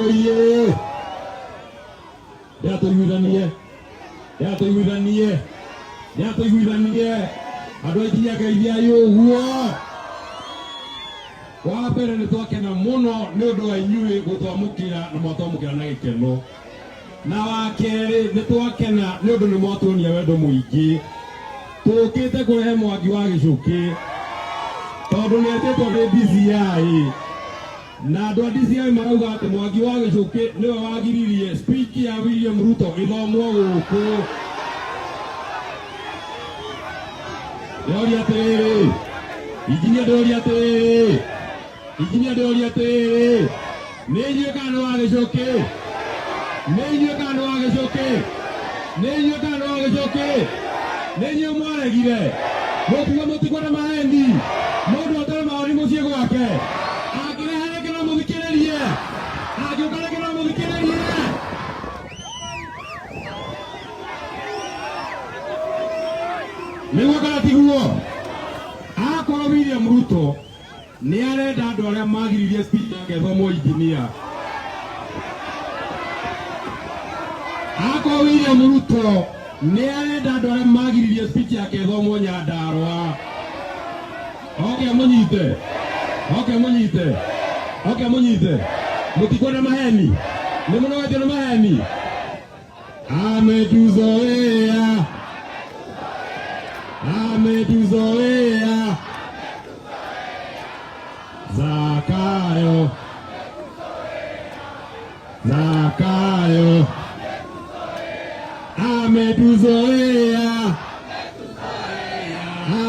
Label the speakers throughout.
Speaker 1: Oye! Ndĩratũiguithanie, ndĩratũiguithanie, ndĩratũiguithanie. Andũ a ikinya ngeithiai ũguo. Wa mbere nĩ twakena mũno nĩ ũndũ wa inyuĩ gũtwamũkĩra na mwatwamũkĩra na gĩkeno. Na wa kerĩ nĩ twakena nĩ ũndũ nĩ mwatuonia wendo mũingĩ. Tũkĩte kũrehe Mwangi wa Gĩcũkĩ tondũ nĩ etĩtwo nĩ DCI. Na andũ a DCI marauga atĩ Mwangi wa Gĩcũkĩ nĩwe wagiririe speech ya William Ruto ĩthomwo gũkũ. Ndĩroria atĩrĩrĩ, injinia ndĩroria atĩrĩrĩ, injinia ndĩroria atĩrĩrĩ, nĩ inyuĩ kana nĩ wa Gĩcũkĩ? Nĩ inyuĩ kana nĩ wa Gĩcũkĩ? Nĩ inyuĩ kana nĩ wa Gĩcũkĩ? Nĩ inyuĩ mwaregire mũkiuga mũtikwenda maheni, mũndũ atware mawoni mũciĩ gwake, angĩrehe rĩngĩ no mũthikĩrĩrie, angĩũka rĩngĩ no mũthikĩrĩrie. Nĩguo kana tiguo? Akorwo William Ruto nĩ arenda andũ arĩa magiririe speech yake ĩthomwo engineer. Akorwo William Ruto nĩ arenda andũ arĩa magiririe speech yake ĩthomwo Nyandarua. Oke mũnyite, oke mũnyite, oke mũnyite. Mũtikwenda maheni, nĩ mũnogetio nĩ maheni. Ametuzoea, ametuzoea. Zakayo, Zakayo ametuzoea,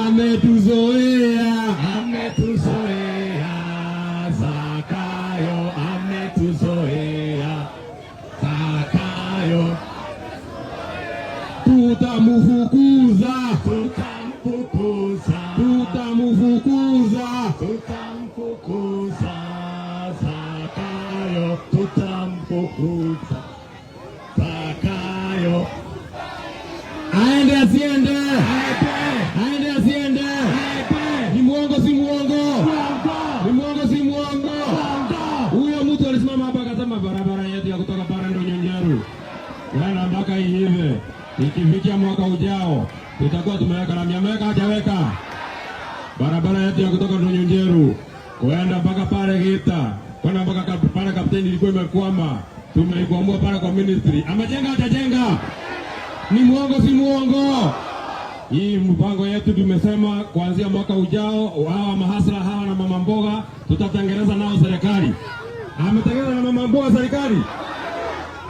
Speaker 1: ametuzoea,
Speaker 2: Ametuzoea Zakayo, ametuzoea Zakayo,
Speaker 1: tutamufukuza,
Speaker 2: tutamfukuza,
Speaker 1: tutamufukuza.
Speaker 2: Tutamfukuza Zakayo, tutamfukuza Zakayo.
Speaker 1: Aende asiende? Aende asiende? Ni muongo si muongo? Ni muongo si muongo? Huyo mtu alisimama hapa akasema barabara yetu ya kutoka pale Ndonyonjeru kwenda mpaka Ihive ikifikia mwaka ujao tutakuwa tumeweka lami. Ameweka hajaweka? Barabara yetu ya kutoka Ndonyonjeru kwenda mpaka pale Gita kwenda mpaka pale Kapteni ilikuwa imekwama, tumeikwamua pale kwa ministry. Amejenga hajajenga? Ni muongo si muongo? Hii mpango yetu tumesema kuanzia mwaka ujao, hawa mahasla hawa na mama mboga tutatengeneza nao serikali. Ametengeneza na mama mboga serikali?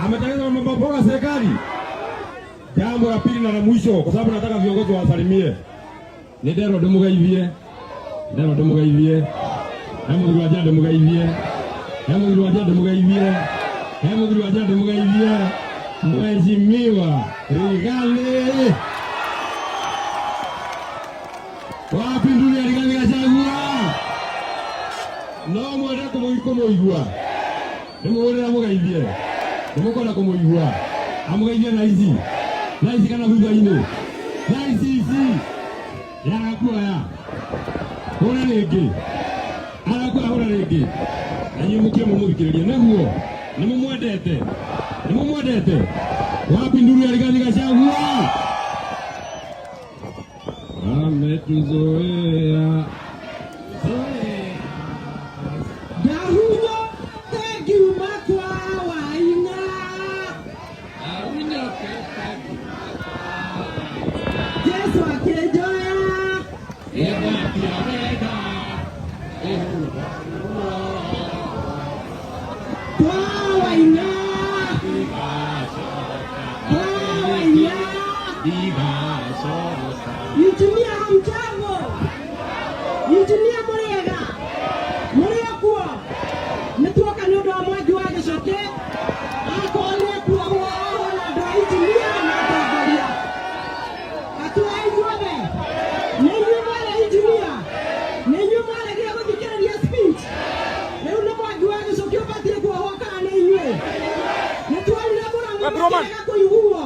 Speaker 1: Ametengeneza na mama mboga serikali? Jambo la pili na la mwisho, kwa sababu nataka viongozi wasalimie. Nĩ nderwo ndĩmũgeithie, nderwo ndĩmũgeithie, he mũthuri wa njĩra ndĩmũgeithie, he mũthuri wa njĩra ndĩmũgeithie, he mũthuri wa njĩra ndĩmũgeithie, Mheshimiwa Rigathi. Wapi nduri ya Rigathi Gachagua? No mwende kũmũigua, ndĩmũhũrĩra mũgeithie, ndĩmũkwenda kũmũigua, amũgeithie na ici na ici kana thutha-inĩ na ici ici yarakuoya hũra rĩngĩ, arakuoya hũra rĩngĩ, na inyuĩ mũkire mũmũthikĩrĩrie, nĩguo nĩ mũmwendete, nĩ mũmwendete. Wapi nduru ya Rigathi Gachagua? Ametuzoea.
Speaker 3: Ndahunywo ngiuma kwa Waina. Jesu akĩnjoya. Kwa Waina. Kwa Waina. Injinia hamjambo. Injinia mũrĩega. Mũrĩ o kuo? Nĩ tuoka nĩ ũndũ wa Mwangi wa Gĩcũkĩ. Akorwo nĩ ekuohwo ohwo na andũ a injinia na atongoria. Atuai inyuothe. Nĩ inyuĩ mwarĩ injinia. Nĩ inyuĩ mwaregire gũthikĩrĩria speech. Rĩu nĩ Mwangi wa Gĩcũkĩ ũbatiĩ kuohwo kana nĩ inyuĩ? Nĩ tuonire Mũrang'a makĩrega kũiguo.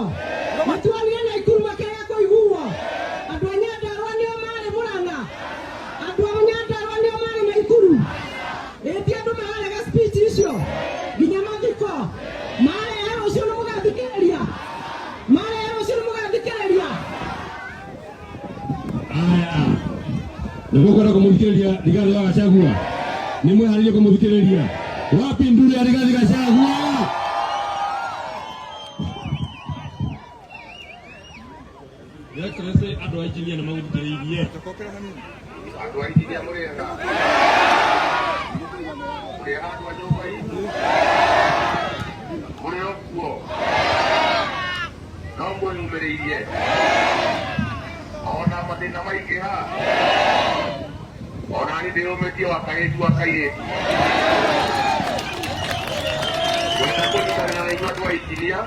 Speaker 3: Nĩ tuonire Naikuru makĩrega kũiguo. Andũ a Nyandarũa nĩo marĩ Mũrang'a. Andũ a Nyandarũa nĩo marĩ Naikuru. Ĩ ti andũ mararega speech icio. Nginya mathiko. Marehe rũciũ nĩ mũgathikĩrĩria. Marehe rũciũ nĩ mũgathikĩrĩria.
Speaker 1: Aya, nĩ mũkwenda kũmũthikĩrĩria Rigathi wa Gachagua? Nĩ mwĩharĩirie kũmũthikĩrĩria? Wapi nduru ya Rigathi Gachagua? Your Excellency, andũ a injinia nĩ magũthikĩrĩirie.
Speaker 4: Andũ a injinia, mũrĩega? Mũrĩega, andũ a nyũmba itũ? Mũrĩ o kuo? No mwĩyũmĩrĩirie ona mathĩna maingĩha? Ona niĩ ndĩyũmĩtie wa kairĩtu wa kairĩtu kwenda kũnyitanĩra na inyuĩ andũ a injinia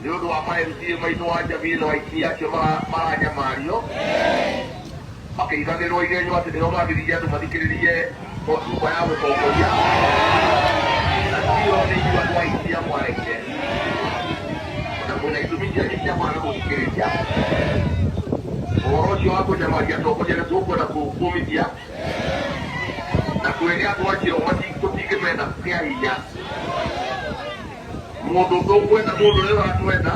Speaker 4: nĩ ũndũ wa ma MCA maitũ wa Njabiri na wa injinia acio maranyamario makĩiganĩrwo igenyo atĩ nĩo magĩrĩire andũ mathikĩrĩrie hotuba ya mũtongoria, na tio nĩ inyuĩ andũ a injinia mwaregire na mwĩna itũmi cianyu cia kwaga gũthikĩrĩria ũhoro ũcio wa kũnyamaria atongoria. Nĩ tũkwenda kũmithia na twĩre andũ acio tũtingĩmenda kĩa hinya mũndũ. Tũkwenda mũndũ ũrĩa ũratwenda,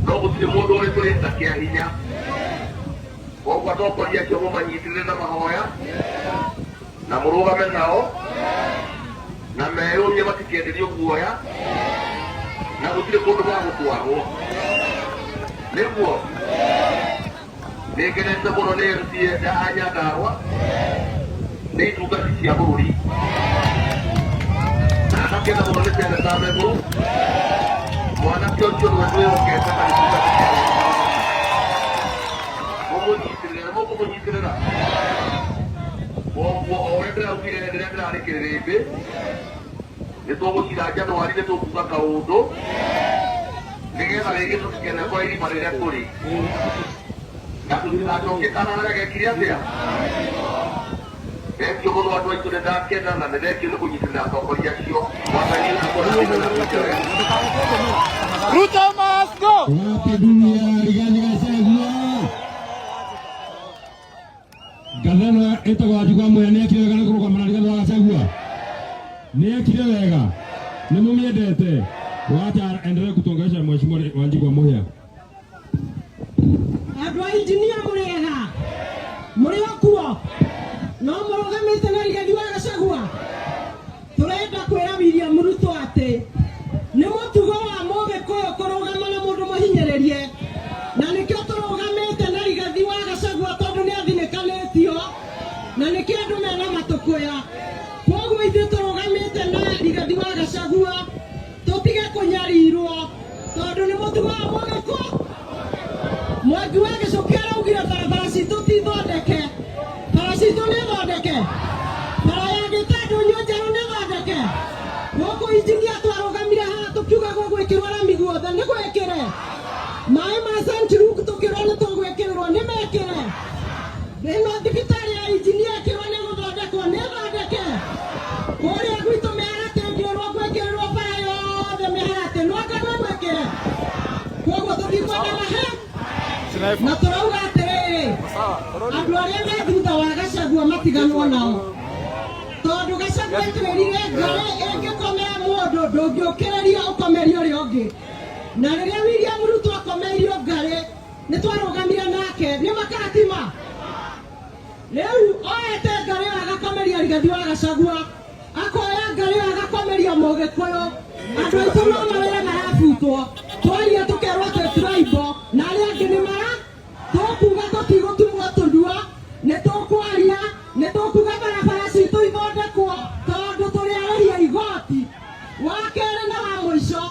Speaker 4: no gũtirĩ mũndũ ũrĩ tũrenda kĩa hinya. Koguo atongoria acio mũmanyitĩrĩre na mahoya na mũrũgame nao na meyũmie, matikenderio guoya na gũtirĩ kũndũ magũtwarwo. Nĩguo nĩngenete mũno nĩ MCA a Nyandarũa, nĩ itungati cia bũrũri, na ngakena mũno nĩ seneta Megũrũ, mwanake ũcio nĩwe twĩhokete na itungati cia bũrũri. Mũmũnyitĩrĩre, nĩ mũkũmũnyitĩrĩra. Koguo o ũrĩa ndĩraugire rĩrĩa ndĩrarĩ kĩrĩrĩmbĩ, nĩ tũgũcira Januari, nĩ tũkuga kaũndũ nĩgetha rĩngĩ tũtikenekora irima rĩrĩa tũrĩ na tũtigacokie kana harĩa gekire atĩa. Thengio mũno, andũ aitũ, nĩ ndakena na nĩ thengio nĩ kũnyitĩrĩra atongoria acio. Mwathani akũrathime na kwĩnjore.
Speaker 5: Ruto must go!
Speaker 1: Wapi nduru ya Rigathi Gachagua? Ngatha ĩno ĩtagwo Wanjikũ wa Mũhĩa nĩ ekire wega nĩ kũrũgama na Rigathi wa Gachagua? Nĩ ekire wega? Nĩ mũmĩendete? Wacha endelee kutuongelesha Mheshimiwa Wanjikũ wa Mũhĩa.
Speaker 3: Andũ a injinia, mũrĩega? Mũrĩ o kuo? No mũrũgamĩte na Rigathi wa Gachagua? Tũrenda kwĩra William Ruto atĩ nĩ mũtugo wa Mũgĩkũyũ kũrũgama na mũndũ mũhinyĩrĩrie, na nĩkĩo tũrũgamĩte na Rigathi wa Gachagua, tondũ nĩ athinĩkanĩtio na nĩkĩo andũ mena matũkũya. Koguo ithuĩ tũrũgamĩte na Rigathi wa Gachagua tũtige kũnyarirwo, tondũ nĩ mũtugo wa Mũgĩkũyũ. Mwangi wa Gĩcũkĩ araugire barabara citũ ti thondeke. Bara citũ nĩ thondeke? Bara ya Gĩtandũ Njerũ nĩ thondeke? Gũkũ injinia twarũgamire haha tũkiuga gũgwĩkĩrwo rami guothe, nĩ gwĩkĩre? Maĩ ma St. Luke tũkĩrwo nĩ tũgwĩkĩrĩrwo, nĩ mekĩre? Ĩno thibitarĩ ya injinia ĩkĩrwo nĩ gũthondekwo, nĩ thondeke? Kũrĩa gwitũ mĩharatĩ ngĩrwo gwĩkĩrĩrwo bara yothe mĩharatĩ, no anga nĩ gwĩkĩre? Koguo tũtikwenda mahe na tũrauga atĩrĩrĩ, andũ arĩa me thutha wa Gachagua matiganwo nao, tondũ Gachagua twĩrire ngarĩ ĩngĩkomera mũndũ ndũngĩũkĩrĩria ũkomerie ũrĩa ũngĩ. Na rĩrĩa William Ruto akomeirio ngarĩ, nĩ twarũgamire nake nĩ makaratima. Rĩu oete ngarĩ ĩyo agakomeria Rigathi wa Gachagua, akoya ngarĩ ĩyo agakomeria Mũgĩkũyũ. Andũ aitũ no mawĩra marabutwo, twaria tũkerwo twĩ tribal na arĩa angĩ nĩ mara. Tũkuga tũtigũtumwo tũnua, nĩ tũkwaria, nĩ tũkuga barabara citũ ithondekwo, tondũ tũrĩ arĩhi a igoti. Wa kerĩ na wa mũico,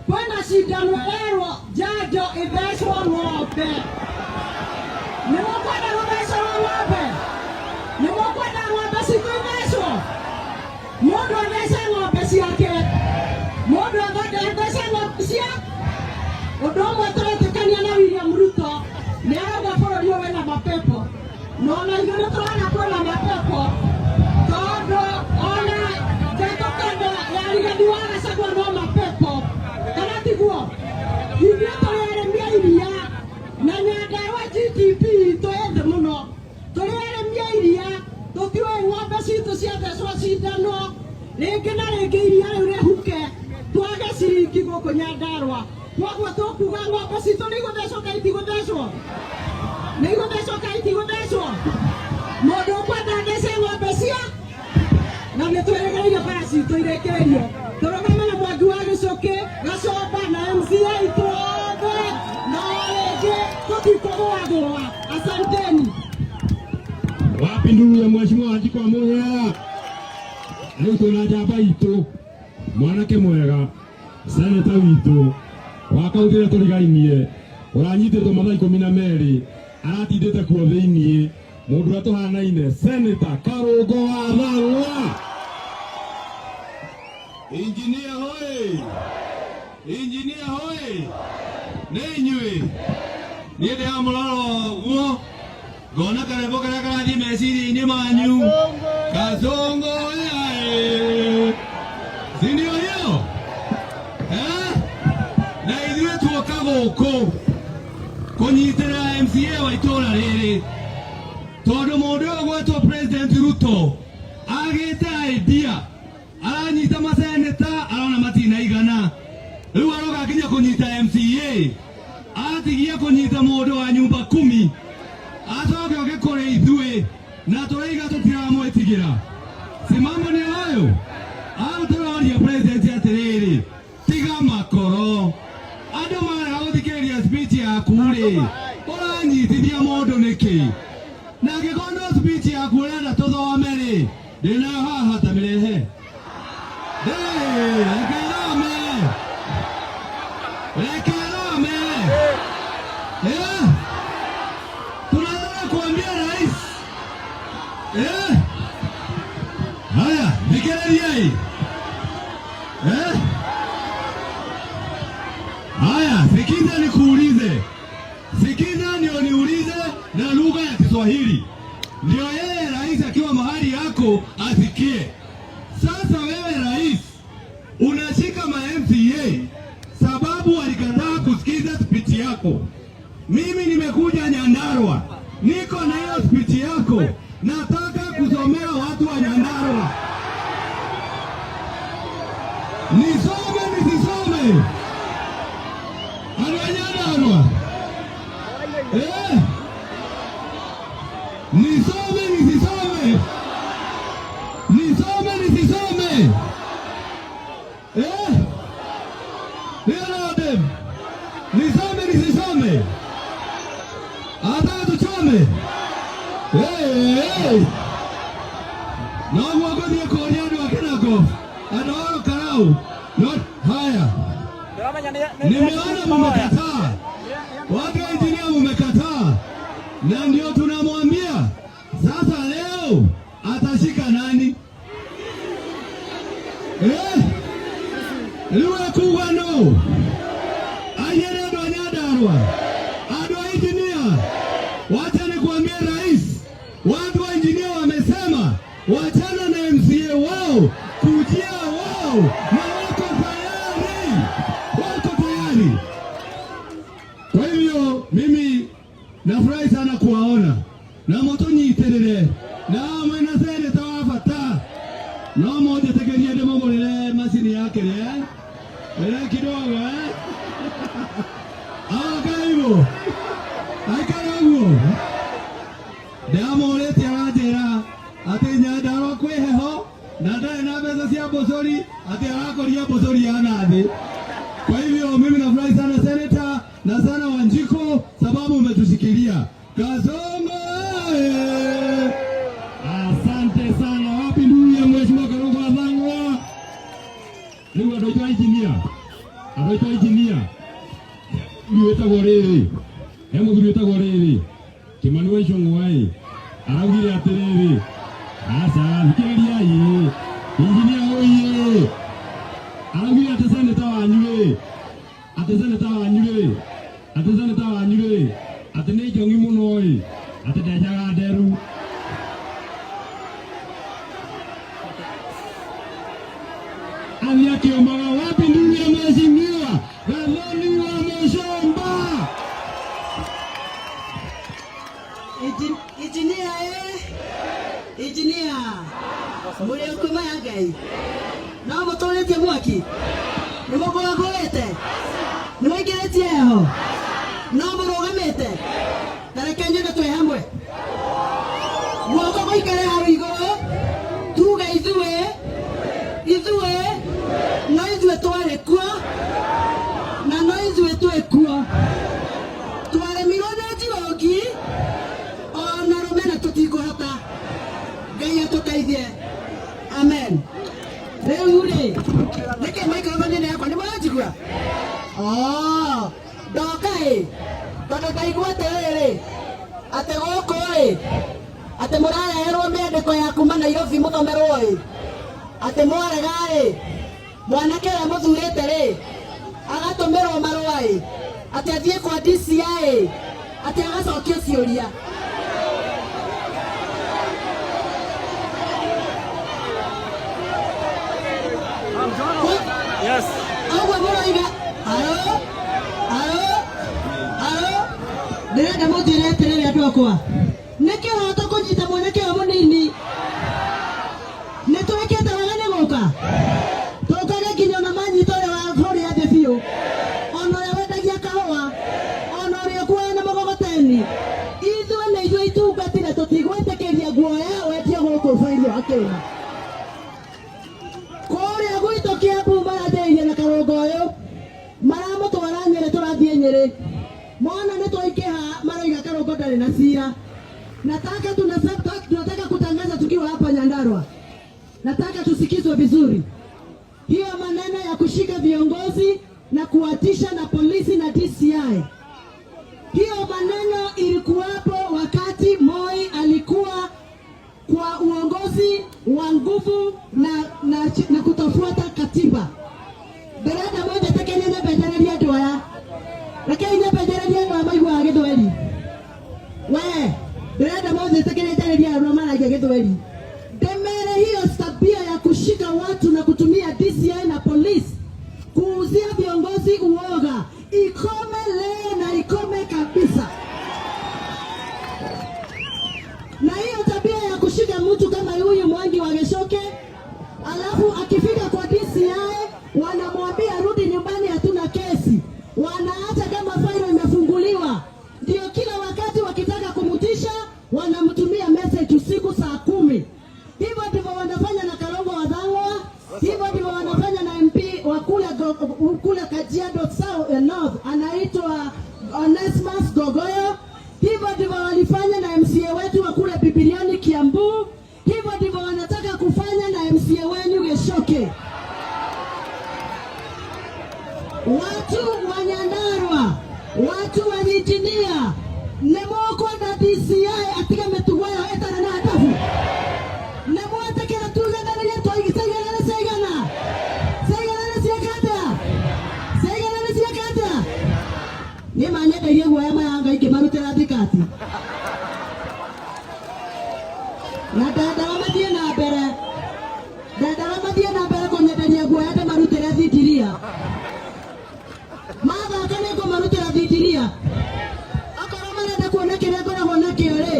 Speaker 3: kwĩna cindano ĩrerwo njanjo ĩthecwo ng'ombe. Nĩ mũkwenda gũthecerwo ng'ombe? Nĩ mũkwenda ng'ombe citũ ithecwo? Mũndũ athece ng'ombe ciake, mũndũ athece ng'ombe cia. Ũndũ ũmwe tũretĩkania na William Ruto, nĩ arauga bũrũri ũyũ wĩna mapepo, na ona ithuĩ nĩ tũrona kwĩna mapepo, tondũ ona njatũkano ya Rigathi wa Gachagua no mapepo, kana tiguo? Ithuĩ tũrĩ arĩmi a iria na Nyandarua GDP itũ ĩ thĩ mũno. Tũrĩ arĩmi a iria, tũtiũĩ ng'ombe citũ ciathecwo cindano. Rĩngĩ na rĩngĩ iria rĩu rĩhuke twage ciringi gũkũ Nyandarua. Koguo tũkuga ng'ombe citũ nĩ igũthecwo kana itigũthecwo? Nĩ igũthecwo kana itigũthecwo? Mũndũ ũkwenda athece ng'ombe cia na nĩ twĩrĩgĩrĩire bara citũ irĩkĩrĩrio. Tũrũgame na Mwangi wa Gĩcũkĩ, Gacomba na MCA itũ othe, no rĩngĩ tũtikũgũagũa. Asanteni.
Speaker 1: Wapi nduru ya Mheshimiwa Wanjikũ wa Mũhĩa? Rĩu twĩna njamba itũ, mwanake mwega, seneta witũ wa kaunti ĩrĩa tũrigainie, ũranyitĩtwo mathaa 12, aratindĩte kuo thĩiniĩ, mũndũ ũrĩa tũhanaine, Seneta Karũngo wa Thang'wa.
Speaker 6: Injinia hoi! Injinia hoi! Nĩ inyuĩ niĩ ndĩramũrora ũguo ngona karembo karĩa karathiĩ meciria-inĩ manyu Kasongo oye! Si ndio hiyo eh? Na ithuĩ tuoka gũkũ kũnyitĩrĩra MCA wa itũũra rĩrĩ tondũ mũndũ ũyũ gwetwo President Ruto agĩte idea aranyita maseneta arona matinaigana rĩu aroka nginya kũnyita MCA atigia kũnyita mũndũ wa nyumba kumi acoke oke kũrĩ ithuĩ na tũraiga tũtiramwĩtigĩra. Si mambo nĩ hayo au tũroria president atĩrĩrĩ tiga makoro andũ marega gũthikĩrĩria speech yaku rĩ ũranyitithia mũndũ nĩkĩ na angĩkorwo no speech yaku ũrenda tũthome rĩ ndĩnayo haha ta mĩrehe. Hey, reke thome, reke thome. Eh, tunataka kuambia rais eh, haya thikĩrĩriai eh, haya sikiza nikuulize, sikiza ndio niulize na lugha ya Kiswahili, ndio yeye rais akiwa mahali yako asikie. Sasa wewe rais unashika ma MCA sababu walikataa kusikiza speech yako. Mimi nimekuja Nyandarua, niko na hiyo speech yako, nataka kusomea watu wa Nyandarua. Nisome nisisome? Andũ a Nyandarua eh? Nisome nisisome? Nisome nisisome? Eh? Ndio nisome nisisome? Hata tuchome? Hey, hey. Noguo ngũthiĩ kũria andũ a Kĩnako, andũ a Karau. No, haya, nimeona mumekataa, watu wa injinia mumekataa, na ndio tunamwambia sasa leo atashika nani? Eh? Rĩu ekuga no aiyere andũ a Nyandarua, andũ a injinia. Wacha nikuambie rais, watu wa injinia wamesema wachana na MCA wao, kujia wao, na wako tayari, wako tayari. Kwa hivyo mimi nafurahi sana kuwaona na mũtũnyitĩrĩre na mwĩna seneta wa bata no mũnjĩtĩkĩrie ndĩmũgũrĩre macini ya kĩrĩa eh kidogo eh ah karibu aikara ũguo ndĩramũrĩtie aranjĩra atĩ Nyandarua kwĩ heho na ndarĩ na mbeca cia mbũcũri atĩ arakũria mbũcũri ya nathĩ. Kwa hivyo mimi nafurahi sana seneta na sana Wanjiko sababu umetushikilia. Kasongo oye!
Speaker 1: Asante sana. Wapi nduru ya Mheshimiwa Karungo wa Thang'wa? Rĩu andũ aitũ a injinia, andũ aitũ a injinia, mũthuri wĩtagwo rĩrĩ, he mũthuri wĩtagwo rĩrĩ, Kĩmani wa Icũng'wa ĩ, araugire atĩrĩrĩ, aca thikĩrĩriai injinia ũyĩ, araugire atĩ seneta wanyu rĩ, atĩ seneta wanyu rĩ, atĩ seneta wanyu rĩ, atĩ nĩ njong'i mũno ĩ, atĩ ndenjaga nderu. Athiĩ akĩomaga wapi nduru ya mheshimiwa Gathoni wa Mũcomba.
Speaker 3: Injinia eh, injinia mũrĩ kũ? Ngumo ya Ngai. No mũtũrĩtie mwaki. Nĩ mũkũragũrĩte. Nĩ mũingĩrĩtie heho. No mũrũgamĩte. Ta reke nyone twĩ hamwe. Guoko gũikare hau igũrũ. Tuge ithuĩ. Ithuĩ. No ithuĩ twarĩ kuo. Na no ithuĩ twĩ kuo. Twaremirwo nĩ njirongi. Ona rũmena tũtikũhota. Ngai atũteithie. Amen. Rĩu rĩ, nĩkĩ microphone ĩno yakwa nĩ mũranjigua? Oh, ndoka ĩ, tondũ ndaigua atĩrĩrĩ, atĩ gũkũ ĩ, atĩ mũrareherwo mĩandĩko ya kuma Nairobi mũthomerwo ĩ, atĩ mwarega ĩ, mwanake ũrĩa mũthurĩte rĩ, agatũmĩrwo marũa ĩ, atĩ athiĩ kwa DCI ĩ, atĩ agacokio ciũria.
Speaker 5: Yes.
Speaker 3: Ũguo mũroiga aro aro aro ndĩrenda mũnjĩre atĩrĩrĩ andũ akwa nĩ kĩhoto kũnyita mwanake ũyũ mũnini nĩ twĩkĩte wega nĩ gũka tũkage nginya ona manyita ũrĩa wa kũrĩa thĩ biũ ona ũrĩa wendagia kahũa ona ũrĩa ũkuaga na mũgogoteni ithuĩ nĩ ithuĩ itungati na tũtigwĩtĩkĩria guoya wetio gũkũ bũrũri wa Kenya kũrĩa gwitũ Kiambu maranjĩrĩirie na karũngo ũyũ maramũtwara Nyĩrĩ tũrathiĩ Nyĩrĩ mona nĩ twaingĩha maroiga karũngo ndarĩ na cira nataka tunataka kutangaza tukiwa hapa Nyandarua nataka tusikizwe vizuri hiyo maneno ya kushika viongozi na kuwatisha na polisi na DCI hiyo maneno ilikuwapo wakati Moi alikuwa kwa uongozi wa nguvu na kutofuata katiba. Ndĩrenda mũnjĩtĩkĩrie nyambe njarĩrie andũ aya. Rekei nyambe njarĩrie andũ aya maiguaga gĩthweri. We, ndĩrenda mũnjĩtĩkĩrie njarĩrie andũ aya maragia gĩthweri. Ndĩmere hiyo tabia ya kushika watu na kutumia DCI na polisi kuuzia viongozi uoga ikome leo na ikome kabisa. Na hiyo tabia ya kushika mtu kama huyu Mwangi wa Gichuki, alafu akifika kwa DCI wanamwambia rudi nyumbani, hatuna kesi, wanaacha kama failo imefunguliwa. Ndio kila wakati wakitaka kumtisha wanamtumia message usiku saa 10. Hivyo ndivyo wanafanya na Karungo wa Thang'wa, hivyo ndivyo wanafanya na MP wa kule Kajiado South, North anaitwa Onesmus Gogoyo. Hivyo ndivyo walifanya na MCA wetu wa kule Bibiliani Kiambu. Hivyo ndivyo wanataka kufanya na MCA wenu Gichuki. Watu wa Nyandarua, watu wa Injinia, nĩ mũkwenda DCI atige mĩtugo ĩyo ĩtarĩ na adabu? Nĩ mwetĩkĩra tugethanĩrie twaigana ciaigana? Ciaigana nĩ ciĩka atĩa? Ciaigana nĩ ciĩka atĩa? Niĩ manyendeirie guoya maya Ngai ngĩmarutĩra thikati. Na ndendaga mathiĩ na mbere, ndendaga mathiĩ na mbere kũnyenderia guoya ndĩmarutĩre thitiria. Mathaka nĩ ngũmarutĩra thitiria. Okorwo marenda kuona kĩrĩa ngoragwo nakĩo rĩ,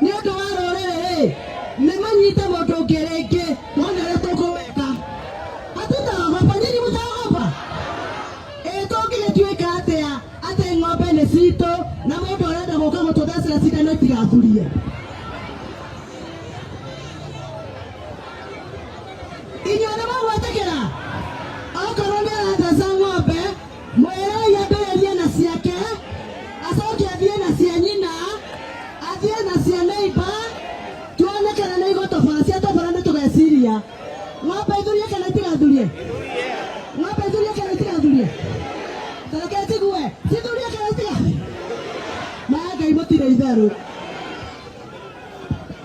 Speaker 3: nĩ ũndũ wa rũrĩrĩ rĩ, nĩ manyite mũndũ ũngĩ rĩngĩ, mone ũrĩa tũkũweka. Hatutaogopa, nyinyi mtaogopa? Ĩ tũngĩgĩtuĩka atĩa atĩ ng'ombe nĩ citũ na mũndũ arenda gũka gũtũthecera cindano itigathurie? Inyuĩ nĩ mũgwĩtĩkĩra? Okorwo nĩ aratheca ng'ombe, mwĩrei ambĩrĩrie na ciake, acoke athiĩ na cia nyina, athiĩ na cia neighbor, tuone kana nĩ igũtobora. Ciatobora nĩ tũgeciria. Ng'ombe ithurie kana itigathurie? Ng'ombe ithurie kana itigathurie? Ta reke njigue, cithurie kana itiga? Maya Ngai mũtirĩ itherũ.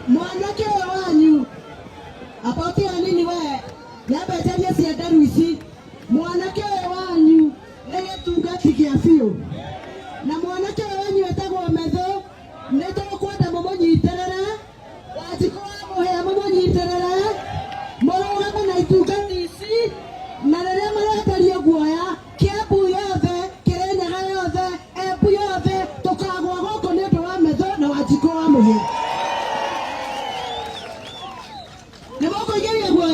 Speaker 3: Mwanake ũyũ wanyu apotia nini we nyambe njarie cia nderu ici. Mwanake ũyũ wanyu nĩ gĩtungati kĩa biũ, na mwanake ũyũ wanyu etagwo Methu, nĩ tũkwenda mũmũnyitĩrĩre. Wanjikũ wa Mũhĩa mũmũnyitĩrĩre, mũrũgame na itungati ici, na rĩrĩa marenderio guoya Kiambu yothe, Kirinyaga yothe, Embu yothe, tũkagwa gũkũ nĩ ũndũ wa Methu na Wanjikũ wa Mũhĩa. Nĩ mũkũingĩria guoya?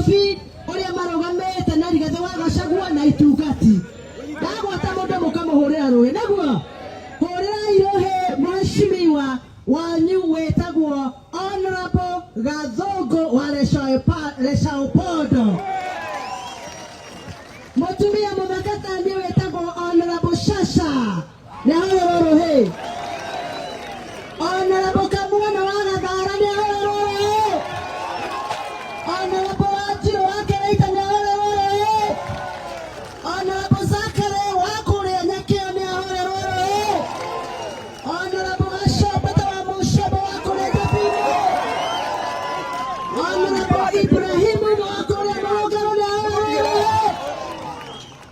Speaker 3: Nairobi ũrĩa marũgamĩte na Rigathĩ wa Gachagua na Itungati. Ndagwata mũndũ mũkamũhũrĩra rũĩ nĩguo hũrĩrai rũhĩ mheshimiwa wanyu wĩtagwo Honorable Gathũngũ wa Lesaopondo. Mũtumia mũthaka ta niĩ wĩtagwo Honorable Shasha nĩahũrĩrwo rũhĩ. Honorable Kamwana wa Gathara nĩahũrĩrwo rũhĩ. Honorable Wanjirũ wa Kĩrĩita nĩahũrĩrwo rũhĩ. Honorable Zachary wa kũrĩa Nyakĩo nĩahũrĩrwo rũhĩ. Honorable Gacobata wa Mũcombo wa kũrĩa Njabini. Honorable Ibrahimu wa kũrĩa Mũrũngarũ nĩahũrĩrwo rũhĩ.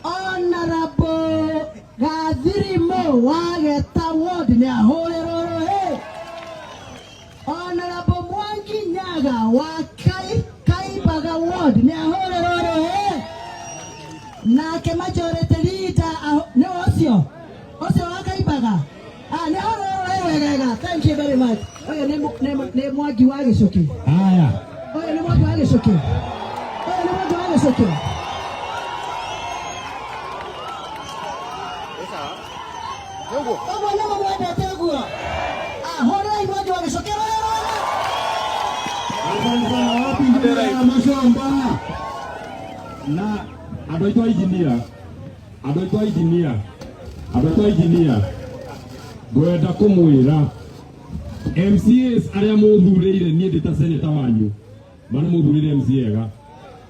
Speaker 3: Honorable Gathirimu wa Geta Ward nĩahũrĩrwo rũhĩ. Honorable Mwangi Nyaga wa Kaimbaga Ward nĩahũrĩrwo rũhĩ. Nake majority leader nĩwe ũcio ũcio wa Kaimbaga. Ah, nĩahũrĩrwo rũhĩ wegega. Thank you very much. Ũyũ nĩ Mwangi wa Gĩcũkĩ.
Speaker 1: Haya.
Speaker 3: Ũyũ nĩ Mwangi wa Gĩcũkĩ. Ũyũ nĩ Mwangi wa Gĩcũkĩ. Ũguo nĩguo mwendete ũguo. Ah, hũrĩrai Mwangi wa Gĩcũkĩ rũhĩ rwega.
Speaker 1: Asante sana. Wapi injinia Mashomba na andũ aitũ a injinia, andũ aitũ a injinia, andũ aitũ a injinia, ngwenda kũmwĩra MCAs arĩa mũthurĩire niĩ ndĩ ta seneta wanyu, ma nĩ mũthurĩire MCA ega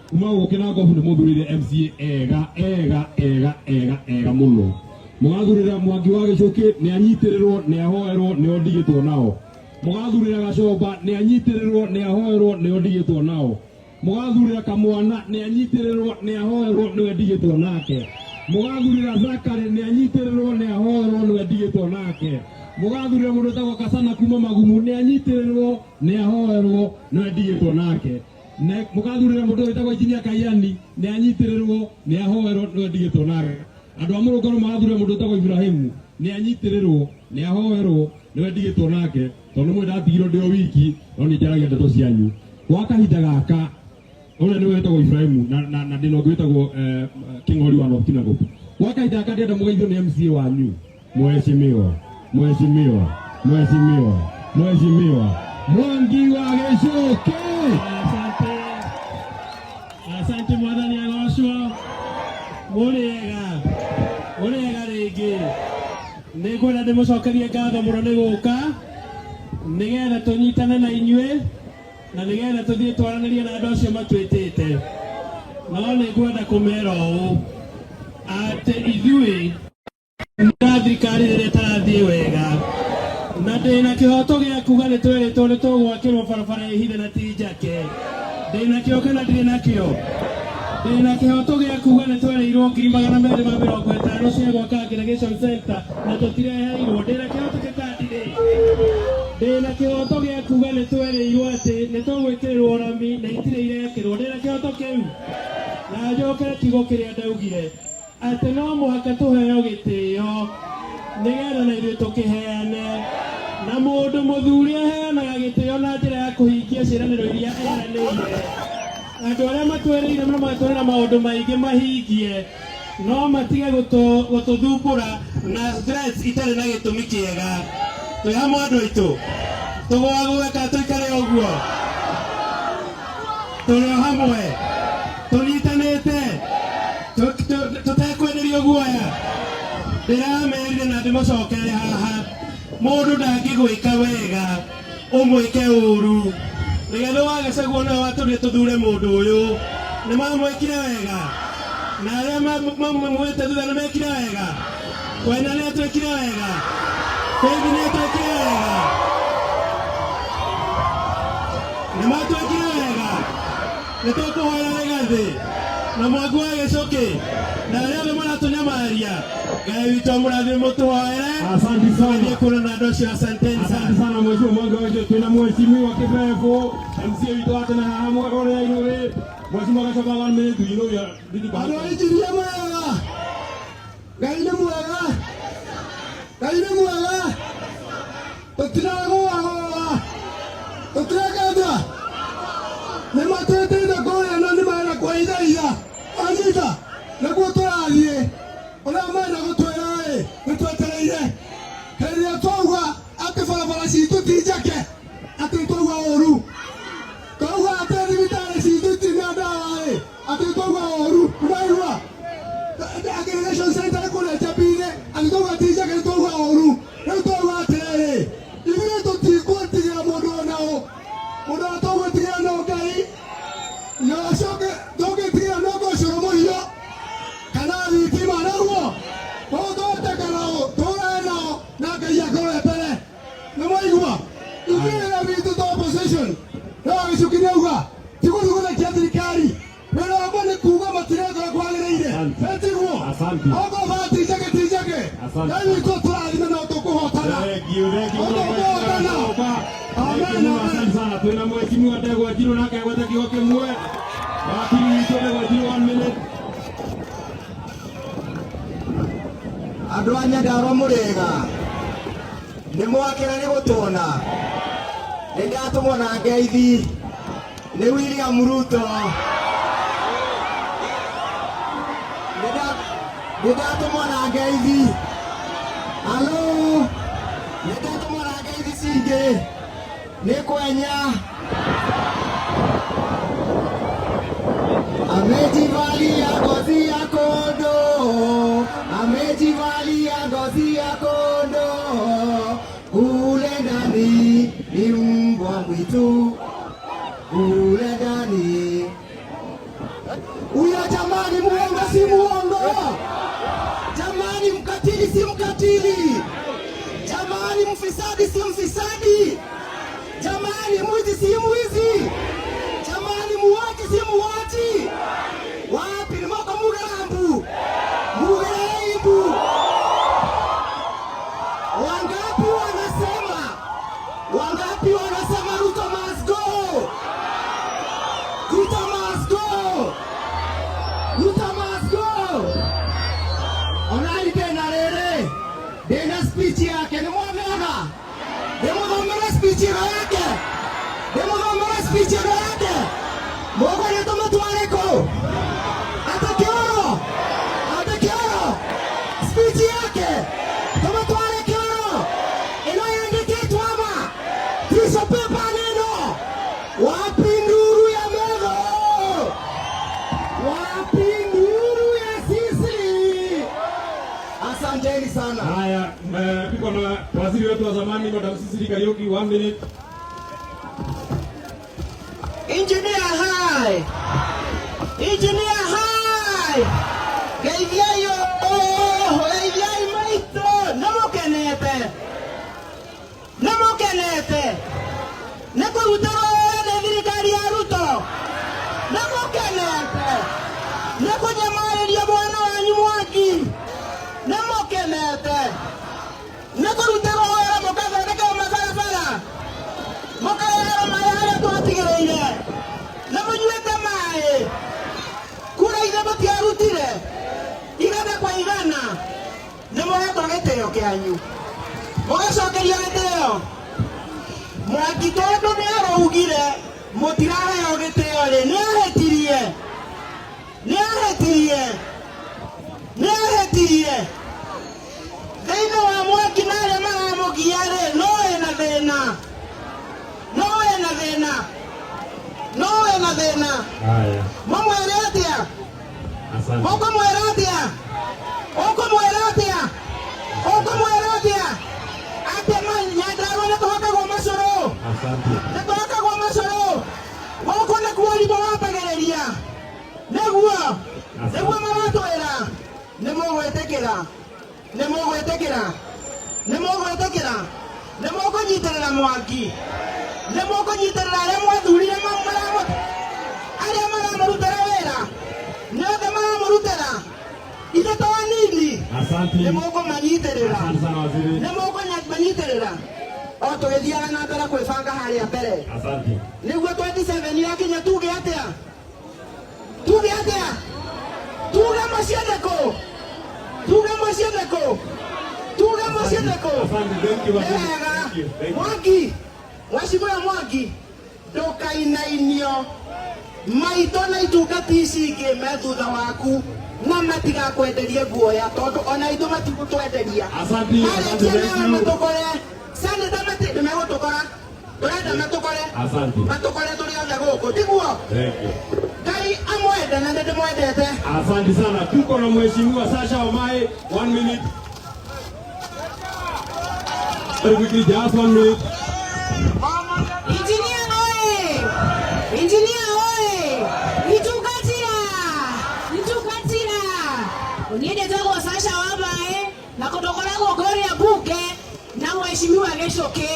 Speaker 1: kuma gũkĩ na ngobu, nĩ mũthurĩire MCA ega ega ega ega ega mũno. Mũgathurĩra Mwangi wa Gĩcũkĩ, nĩ anyitĩrĩrwo, nĩ ahoerwo, nĩ ndigĩtwo nao. Mũgathurĩra Gacomba, nĩ anyitĩrĩrwo, nĩ ahoerwo, nĩ ndigĩtwo nao. Mũgathurĩra Kamwana, nĩ anyitĩrĩrwo, nĩ ahoerwo, nĩwe ndigĩtwo nake. Mũgathurĩra Zakari, nĩ anyitĩrĩrwo, nĩ ahoerwo, nĩwe ndigĩtwo nake. Mũgathurĩra mũndũ wĩtagwo Kasana kuma Magumu, nĩ anyitĩrĩrwo, nĩ ahoerwo, nĩwe ndigĩtwo nake. Mũgathurĩra mũndũ wĩtagwo Injinia Kaiani, nĩ anyitĩrĩrwo, nĩ ahoerwo, nĩwe ndigĩtwo nake. Andũ a Mũrũngaro magathurĩra mũndũ wĩtagwo Ibrahimu, nĩ anyitĩrĩrwo, nĩ ahoerwo, nĩwe ndigĩtwo nake, tondũ nĩ ndatigirwo ndĩ o wiki, no nĩ njaragia ndeto cianyu gwa kahinda gaka. Ũrĩa nĩwe wĩtagwo Ibrahimu na ndĩna ũngĩ wĩtagwo Kĩng'ori wa North Kinangop. Gwa kahinda gaka ndĩrenda mũgeithio nĩ MCA wanyu, mheshimiwa, mheshimiwa, mheshimiwa, mheshimiwa Mwangi wa Gĩcũkĩ.
Speaker 6: Asante. Asante, mwathani agocwo. Mũrĩega. Mũrĩega rĩngĩ. Nĩ ngwenda ndĩmũcokerie ngatho mũno nĩ gũka nĩgetha tũnyitane na inyuĩ na nĩgetha tũthiĩ twaranĩrie na andũ acio matwĩtĩte. No nĩ ngwenda kũmera ũũ atĩ ithuĩ na thirikari rĩrĩa ĩtarathiĩ wega, na ndĩna kĩhoto gĩa kuga nĩ twerĩtwo nĩ tũgwakĩrwo barabara ĩhithe na ti njake. Ndĩna kĩo kana ndirĩ nakĩo? Ndĩna kĩhoto gĩa kuga nĩ twerĩirwo 250,000 cia gwaka aggregation center na tũtireheirwo. Ndĩna kĩhoto kĩu kana ndirĩ? Ndĩna kĩhoto gĩa kuga nĩ twerĩirwo atĩ nĩ tũgwĩkĩrĩrwo rami na itirĩ irekĩrwo. Ndĩna kĩhoto kĩu? Na njokere kiugo kĩrĩa ndaugire atĩ no mũhaka tũheo gĩtĩo nĩgetha na ithuĩ tũkĩheane, na mũndũ mũthuri aheanaga gĩtĩo na njĩra ya kũhingia ciĩranĩro iria eranĩire. Andũ arĩa matwĩrĩire na magatwĩrĩra maũndũ maingĩ mahingie, no matige gũtũthumbũra na threats itarĩ na gĩtũmi kĩega. Twĩ hamwe, andũ aitũ? Tũgũagũe kana tũikare ũguo? Tũrĩ o hamwe, tũnyitanĩte, tũtekwenderio guoya. Ndĩramerire na ndĩmũcokere haha, mũndũ ndangĩgwĩka wega ũmwĩke ũru. Rigathĩ wa Gachagua nĩwe watũrire tũthure mũndũ ũyũ. Nĩ mamwĩkire wega, na arĩa mamwĩte thutha nĩ mekire wega. Kwena nĩ atwĩkire wega, Faith nĩ atwĩkire wega, nĩ matwĩkire wega. Nĩ tũkũhoera Rigathĩ na Mwangi wa Gĩcũkĩ na arĩa othe maratũnyamaria. Ngai witũ amũrathime, mũtũhoere.
Speaker 1: Asante sana.
Speaker 6: Tũthiĩ kuona na andũ acio. Asanteni
Speaker 1: Asante
Speaker 6: sana.
Speaker 1: sana, mheshimiwa Mwangi wa Gĩcũkĩ. Twĩna mheshimiwa Kĩbebũ, MCA witũ wa tene haha mũgakũrĩra irũrĩ. Mheshimiwa Gachagua, one minute, you know you are really
Speaker 7: Andũ a injinia, mwega. Ngai nĩ mwega, Ngai nĩ mwega. Tũtiragũagũa, tũtirekete. Nĩ matwĩtĩte kũrĩa na nĩ
Speaker 1: Asante.
Speaker 7: Etiguo.
Speaker 1: Asante.
Speaker 7: Ogo bati njage ti njage.
Speaker 1: Asante.
Speaker 7: Ngai witũ tũrathime no tũkũhotana.
Speaker 1: Thank you, thank you.
Speaker 7: Tũkũhotana.
Speaker 1: Amen. Asante sana. Twina mheshimiwa Ndegwa Njiru nake agwete kiugo kimwe. Wakili witũ Ndegwa Njiru 1 minute.
Speaker 7: Andũ a Nyandarua mũrĩega, nĩ mwakena nĩ gũtuona. Nĩ ndatũmwo na ngeithi nĩ William Ruto. Nĩ ndatũmwo na ngeithi. Alo, nĩ ndatũmwo na ngeithi cingĩ nĩ kwenya. Amejivalia ngozi ya kondoo, amejivalia ngozi ya kondoo, kule ndani ni mbwa mwitu, kule ndani. Huyo jamani, muongo si muongo? Jamani, mkatili si mkatili? Jamani, mfisadi si mfisadi? Jamani, mwizi si mwizi? Jamani, muwaji si muwaji? Wapi ni moko mugerambu mugereimbu? Wangapi wanasema, wangapi wanasema Ruto must go? Ruto must go! Ruto must go! Onani tena rĩrĩ, ndĩna speech yake nĩ mwamĩona? Ndĩmũthomere speech ĩno yake, ndĩmũthomere speech ĩno yake. Mũkwenda tũmũtware kũ? Ate kĩoro, ate kĩoro. Speech yake tũmũtware kĩoro. Ĩno yandĩkĩtwo ama tissue paper neno. Wapi nduru ya Metho? Wapi nduru ya sisi? Asanteni sana.
Speaker 1: Haya, tuko na waziri wetu wa zamani Madam Sicily Kariuki 1 minute.
Speaker 3: Engineer hai! Engineer hai! Geithiai ũũ, geithiai maitũ, nĩmũkenete, nĩmũkenete, nĩ kũrutĩrwo wĩra nĩ thirikari ya Ruto, nĩmũkenete, nĩ kũnyamarĩria mwana wanyu Mwangi, nĩmũkenete, nĩ kũrutĩrwo wĩra mũkathondekerwo mabarabara, mũkareherwo maĩ harĩa twatigĩrĩire, nĩ mũnyuĩte maĩ, kura ithe mũtiarutire, igana kwa igana, nĩ mũhetwo gĩtĩo kĩanyu, mũgacokerio gĩtĩo. Mwangi tondũ nĩ araugire mũtiraheo gĩtĩo rĩ, nĩ ahĩtirie, nĩ ahĩtirie, nĩ ahĩtirie. Thĩinĩ wa Mwangi na arĩa maramũgia rĩ, no wĩna thĩna, no wĩna thĩna, no wĩna thĩna.
Speaker 1: Haya,
Speaker 3: Mũmwĩre atĩa?
Speaker 1: asante.
Speaker 3: Ũkũmwĩra atĩa? Ũkũmwĩra atĩa? Ũkũmwĩra atĩa? Atĩ Nyandarua nĩ tũhakagwo macũrũ,
Speaker 1: Asante.
Speaker 3: nĩ tũhakagwo macũrũ. Gũkũ nĩkuo rimũ wambagĩrĩria, nĩguo nĩguo maratwĩra. Nĩ mũgwĩtĩkĩra, nĩ mũgwĩtĩkĩra, nĩ mũgwĩtĩkĩra, nĩ mũkũnyitĩrĩra Mwangi, nĩ mũkũnyitĩrĩra arĩa mwathurire arĩa maramũrutĩra wĩra, nĩ othe maramũrutĩra, ithe to anini.
Speaker 1: Asante.
Speaker 3: Nĩ mũkũmanyitĩrĩra,
Speaker 1: Asante sana waziri.
Speaker 3: nĩ mũkũmanyitĩrĩra o tũgĩthiaga na mbere kwĩbanga harĩa mbere.
Speaker 1: Asante.
Speaker 3: Nĩguo 27 yakinya tuge atĩa? Tuge atĩa? Tuge mũciĩ nĩkũ? Tuge mũciĩ nĩkũ? Tuge mũciĩ nĩkũ?
Speaker 1: Asante, thank you
Speaker 3: Nĩ
Speaker 1: waziri.
Speaker 3: wega.
Speaker 1: Thank you. Thank you.
Speaker 3: Mwangi, mheshimiwa Mwangi, ndũkainainio. Maitũ na itungati ici ingĩ me thutha waku na matigakwenderie guoya tondũ ona ithuĩ matigũtwenderia.
Speaker 1: Asante, asante,
Speaker 3: Marĩkia
Speaker 1: thank
Speaker 3: nawe
Speaker 1: you.
Speaker 3: matũkore. Senator nĩ megũtũkora. Tũrenda matũkore.
Speaker 1: Asante.
Speaker 3: Matũkore tũrĩ othe gũkũ, tiguo?
Speaker 1: Thank you.
Speaker 3: Ngai amwende na nĩndĩmwendete.
Speaker 1: Asante sana. Tuko na mheshimiwa Sasha Omae 1 minute. Very quickly, just 1 minute.
Speaker 3: Engineer oye! Engineer oye! Itukatira! Itukatira! Niĩ njĩtagwo Sasha Wamae na kũndũ ngoragwo ngũrĩa mbunge na mheshimiwa Gĩchũkĩ.